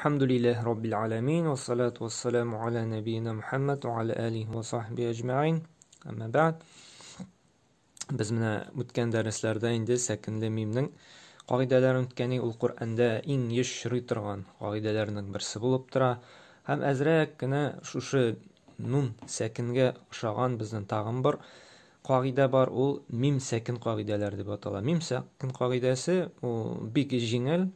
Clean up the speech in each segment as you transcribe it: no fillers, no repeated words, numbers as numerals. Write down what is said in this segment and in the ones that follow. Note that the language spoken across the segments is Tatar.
Әлхәмдүлилләһ раббил аламин ва салату вассаламу аля нәбиина Мухаммад ва аля алихи ва сахби әҗмәгыйн. Әмма бәгъд. Без менә үткән дәресләрдә инде сәкенле мимнең кагыйдәләрен үткән идек. Ул Коръәндә иң еш очрый торган кагыйдәләрнең берсе булып тора. Һәм әзрәк кенә шушы нун сәкенгә ошаган безнең тагын бер кагыйдә бар, ул мим сәкен кагыйдәләр дип атала. Мим сәкен кагыйдәсе ул бик җиңел.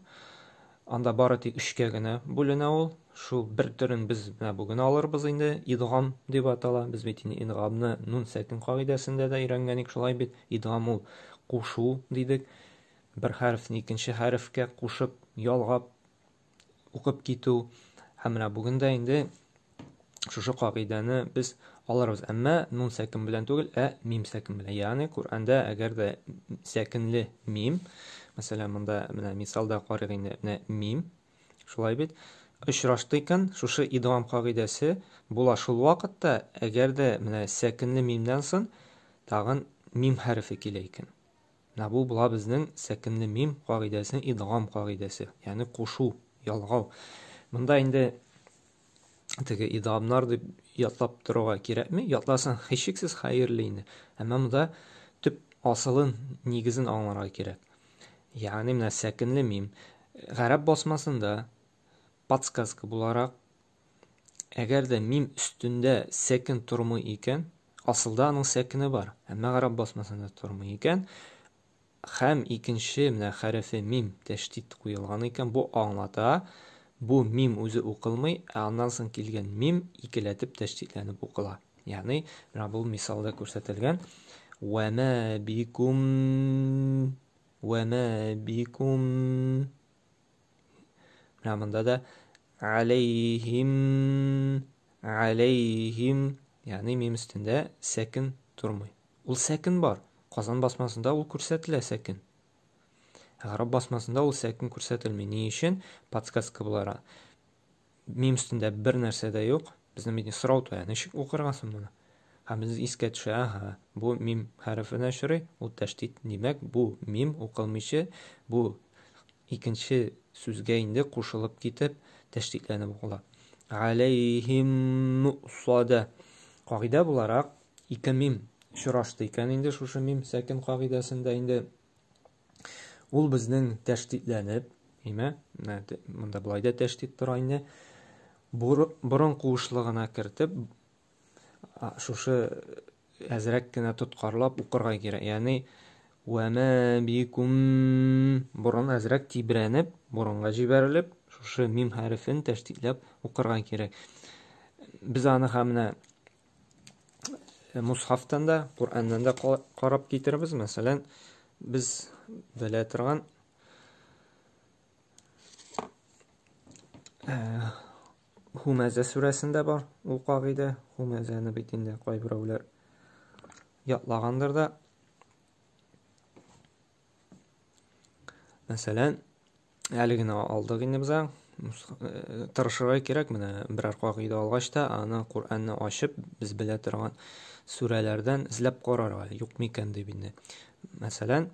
Анда бары тик өчкә генә бүленә ул. Шул бер төрен без менә бүген алырбыз инде. Идгам дип атала. Без бит инде идгамны нун сәкен кагыйдәсендә дә өйрәнгән идек, шулай бит. Идгам ул кушу дидек. Бер хәрефне икенче хәрефкә кушып, ялгап укып китү. Һәм менә бүген дә инде шушы кагыйдәне без алырбыз. Әмма нун сәкен белән түгел, ә мим сәкен белән. Ягъни Коръәндә әгәр дә сәкенле мим, мәсәлән, монда менә мисалда карыйк инде, менә мим, шулай бит, очрашты икән, шушы идгам кагыйдәсе була шул вакытта, әгәр дә менә сәкенле мимнән соң тагын мим хәрефе килә икән. Менә бу була безнең сәкенле мим кагыйдәсенең идгам кагыйдәсе, ягъни кушу, ялгау. Монда инде теге идгамнар дип ятлап торырга кирәкми. Ятласаң, һичшиксез хәерле инде. Әмма монда төп асылын, нигезен аңларга кирәк. Ягъни менә сәкенле мим гарәп басмасында подсказка буларак, әгәр дә мим өстендә сәкен тормый икән, асылда аның сәкене бар, әмма гарәп басмасында тормый икән, һәм икенче менә хәрефе мим тәшдид куелган икән, бу аңлата, бу мим үзе укылмый, ә аннан соң килгән мим икеләтеп тәшдидләнеп укыла. Ягъни, менә бу мисалда күрсәтелгән вә мә бикум вә мә бикум. Менә монда да алейхим алейхим, ягъни мим өстендә сәкен тормый. Ул сәкен бар. Казан басмасында ул күрсәтелә сәкен. Гарәп басмасында ул сәкен күрсәтелми. Ни өчен? Подсказка буларак. Мим өстендә бер нәрсә дә юк. Безнең бит сорау туа. Ничек укырга соң моны? Һәм без искә төшә, ага, бу мим хәрефенә очрый, ул тәшдид. Димәк, бу мим укылмыйча, бу икенче сүзгә инде кушылып китеп, тәшдидләнеп укыла. Алейхим мусада. Кагыйдә буларак, ике мим очрашты икән инде шушы мим сәкен кагыйдәсендә инде ул безнең тәшдидләнеп, әйме, монда болай да тәшдид тора инде, борын куышлыгына кертеп, шушы әзрәк кенә тоткарлап укырга кирәк. Ягъни вәмә бикум борын әзрәк тибрәнеп, борынга җибәрелеп, шушы мим хәрефен тәшдидләп укырга кирәк. Без аны һәм менә мусхафтан да, Коръәннән дә карап китербез. Мәсәлән, без белә торган Хумәзә сүрәсендә бар ул кагыйдә. Хумәзәне бит инде кайберәүләр ятлагандыр да. Мәсәлән, әле генә алдык инде без аны. Тырышырга кирәк, менә берәр кагыйдә алгач та, аны Коръәнне ачып, без белә торган сүрәләрдән эзләп карарга, юк микән дип инде. Мәсәлән,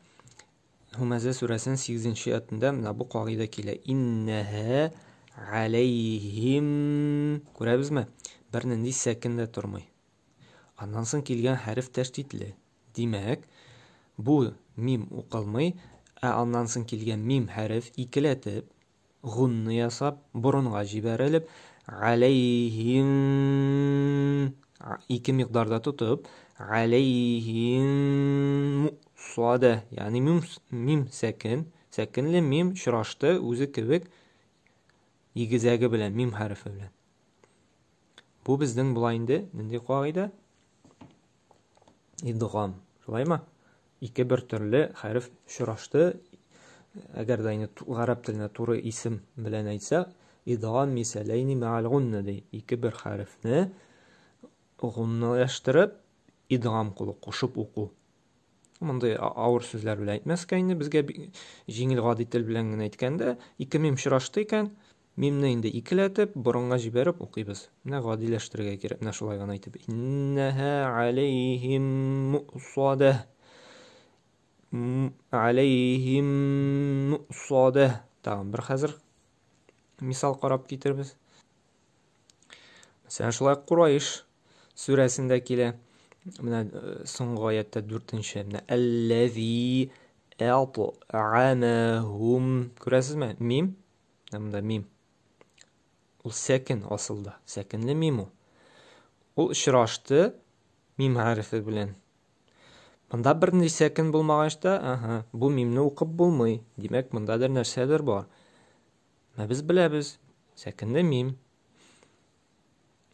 Һумәзә сүрәсенең 8 нче аятендә менә бу кагыйдә килә. Иннәһә алейһим. Күрәбезме? Бернинди сәкен дә тормый. Аннан соң килгән хәреф тәшдидле. Димәк, бу мим укылмый, ә аннан соң килгән мим хәреф икеләтеп, гунны ясап, борынга җибәрелеп, алейһим ике микъдарда тотып, алейһим мусада, ягъни мим, мим сәкен, сәкенле мим очрашты үзе кебек игезәге белән, мим хәрефе белән. Бу безнең була инде нинди кагыйдә? Идгам. Шулаймы? Ике бер төрле хәреф очрашты. Әгәр дә инде гарәп теленә туры исем белән әйтсәк, идгам мисәләйни мәгәл гунна ди. Ике бер хәрефне гунналаштырып, идгам кылу, кушып уку. Мондый авыр сүзләр белән әйтмәскә инде, безгә җиңел гади тел белән генә әйткәндә, ике мим очрашты икән, Мимне инде икеләтеп, борынга җибәреп укыйбыз. Менә гадиләштерергә кирәк, менә шулай гына әйтеп. Иннәһә алейһим мусадә. Алейһим мусадә. Тагын бер хәзер мисал карап китербез. Мәсәлән, шулай Курайш сүрәсендә килә. Менә соңгы аятта дүртенче. Менә әлләзи әт'амәһум. Күрәсезме? Мим. Менә монда мим. Ул сәкен асылда. Сәкенле мим ул. Ул очрашты мим хәрефе белән. Монда бернинди сәкен булмагач та, ага, бу мимне укып булмый. Димәк, мондадыр нәрсәдер бар. Ә без беләбез, сәкенле мим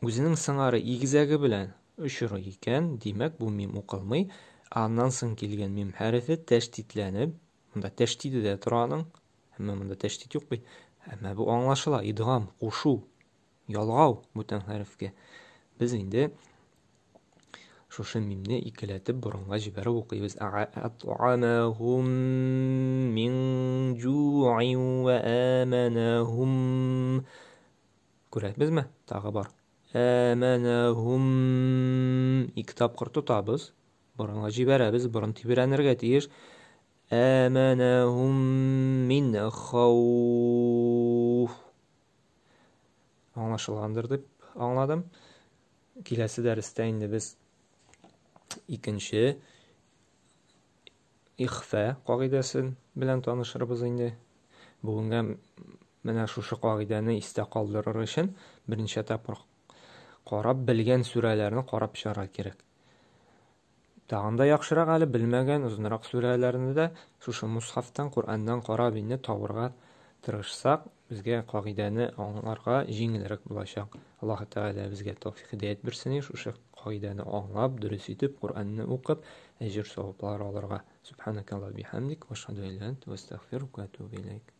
үзенең сыңары игезәге белән очрый икән, димәк, бу мим укылмый. Ә аннан соң килгән мим хәрефе тәшдидләнеп, монда тәшдиде дә тора аның, әмма монда тәшдид юк бит. Әмма бу аңлашыла, идгам, кушу, ялгау бүтән хәрефкә. Без инде шушы мимне икеләтеп борынга җибәреп укыйбыз. Ат'амахум мин җу'ин ва аманахум. Күрәбезме? Тагы бар. Аманахум. Ике тапкыр тотабыз. Борынга җибәрәбез, борын тибрәнергә тиеш. Аманахум мин хауф. Аңлашылгандыр дип аңладым. Киләсе дәрестә инде без икенче ихфә кагыйдәсе белән танышырбыз инде. Бүгенгә менә шушы кагыйдәне истә калдырыр өчен берничә тапкыр карап белгән сүрәләрне карап чыгарга кирәк. Тагын да яхшырак әле белмәгән озынрак сүрәләрне дә шушы мусхафтан, Коръәннән карап инде табырга тырышсак, безгә кагыйдәне аңларга җиңелрәк булачак. Аллаһ Тәгалә безгә тәүфик һидәят бирсен, шушы кагыйдәне аңлап, дөрес итеп Коръәнне укып, әҗер саваплар алырга. Субханакаллаһ бихамдик, ва ашһаду ан ла илаһа илля ант, ва астагфирука ва атубу иләйк.